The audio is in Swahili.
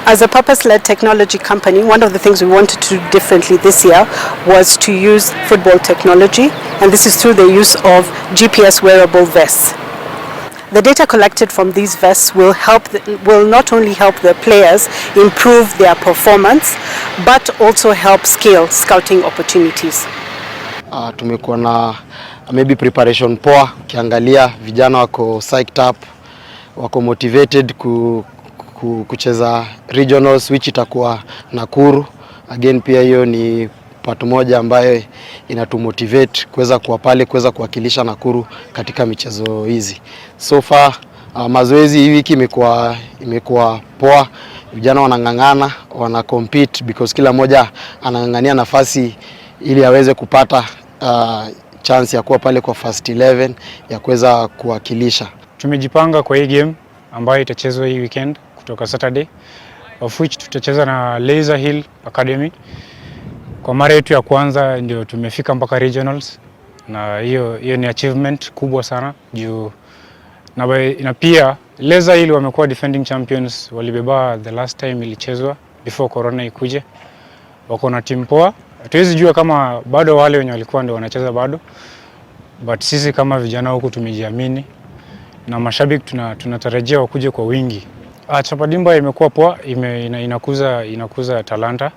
As a purpose-led technology company, one of the things we wanted to do differently this year was to use football technology, and this is through the use of GPS wearable vests. The data collected from these vests will not only help the players improve their performance, but also help scale scouting opportunities. Tumekuwa na maybe preparation poa. Ukiangalia vijana wako psyched up, wako motivated kucheza regionals, which itakuwa Nakuru. Again, pia hiyo ni part moja ambayo inatumotivate kuweza kuwa pale, kuweza kuwakilisha Nakuru katika michezo hizi. So far, mazoezi hii wiki imekuwa poa, vijana wanang'ang'ana, wana compete because kila mmoja anang'ang'ania nafasi ili aweze kupata chance ya kuwa pale kwa first 11 ya kuweza kuwakilisha. Tumejipanga kwa hii game ambayo itachezwa hii weekend kutoka Saturday, of which tutacheza na Laser Hill Academy. Kwa mara yetu ya kwanza ndio tumefika mpaka regionals, na hiyo hiyo ni achievement kubwa sana juu na pia Laser Hill wamekuwa defending champions, walibeba the last time ilichezwa before corona ikuje. Wako na timu poa, hatuwezi jua kama bado wale wenye walikuwa ndio wanacheza bado, but sisi kama vijana huku tumejiamini na mashabiki tunatarajia wakuje kwa wingi. Chapa Dimba imekuwa poa, inakuza talanta.